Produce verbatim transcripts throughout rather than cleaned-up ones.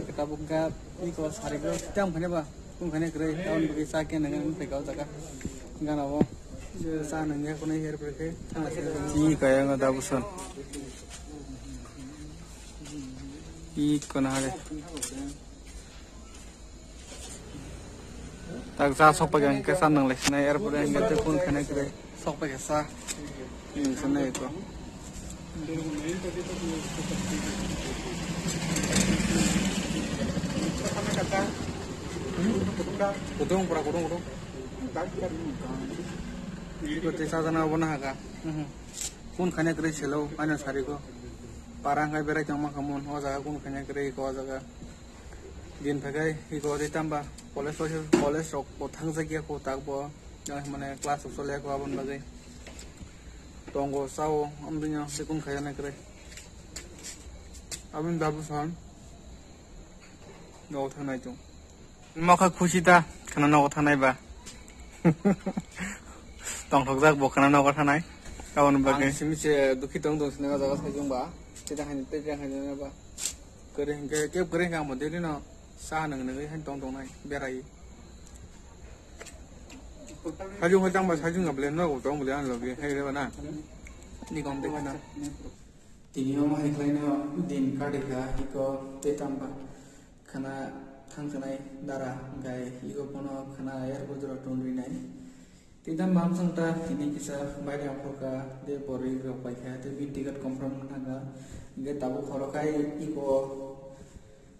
khe tabuk kha iko sari ko tam khane ba, kum khane kwrwi, taun bagi sa khe nang nang phai ka o jaga. Gana bo. Sa nang ya kunai her pre khe. Chi kaya nga dabuson. Iko na hare. Tak sa sok pakai hingke sa nang lai sinai, er pore hingke te kun khane kre sok pakai sa. Hmm, sanai ko. Kutung pura kutung kutung. Iko te sa jana bo na haka. Hmm. Kun khane kre selo, ano sari ko. Parang kai berai tong ma kamun, o jaga kun khane kre ko o jaga. Din phagai iko ri tamba college, college rok bo thangjakya ko tak bo, mane class rok chole ko aboni bagwi tongo sao amdino sikun khaya nai kwrwi. Aboni babu san nogo thangnai chwng. Mokha khusi ta khana nogo thangnai ba. Tongthokjak bo khana nogo thangnai. Aboni bagwi simi se dukhi tong tong sini jaga sai chwng ba. Tei haini tei haini ba. Kwrwi hinkhe keb kwrwi hinkhe ang bo daily no sa nung nungwi haino tong tongnai berai. Sajung hai tangba sajung ga blend no tong bole an logi hai reba na. Ni kom de khana. Tini omo hai khlaino din kadika iko te tamba khana thang khanai dara gai iko pono khana air bodro tun rinai. Te tamba amsang ta tini kisa baire aphorka de bori rok paikha te bin ticket confirm thanga. Ge tabuk khoro kai iko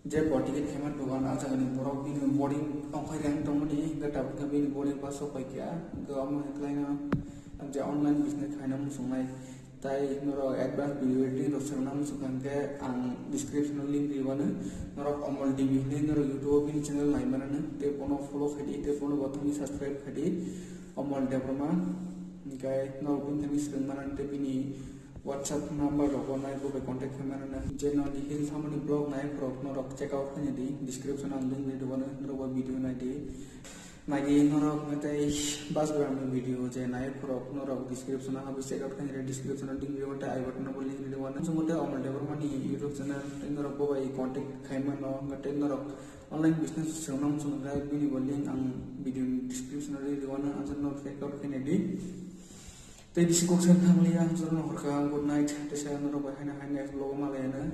je bor ticket khaima dugan, ah jagani borok bini boarding tongphai rang tongmani, hingke tabuk khe bini boarding pass rok paikha, hingke omo hai khlaino je online business khaina muchungnai, tai norok advance video editing rok swrwngna muchungkha, hingke ang description o link riwano, norok Omol D B hinwi norok YouTube o bini channel naimanano, tei bono follow khaidi, tei bono bo thangwi subscribe khaidi, Omol Debbarma, hingke norok bini thani swrwngmanani tei bini WhatsApp number rok bo nai bo bai contact khaimani na. Je noni hill thamani blog nai rok norok check out khaina di, description ang link ri dugo, norok bo video nai di. Nagi norok tei bus gram ni video je nai rok norok description ang abo check out khaina di, description ang link ri dugo, tei I button bo link ri dugo. Chwng tei Omol Debbarma ni YouTube channel tei norok bo bai contact khaimano, tei norok online business swrwngna muchung khe bini bo link ang video ni description ri dugo, ang norok check out khaina di. Tei bisi kok sai thang liya, ang jotono horkha, good night, tei sa norok bai haino hai next vlog o malai ano.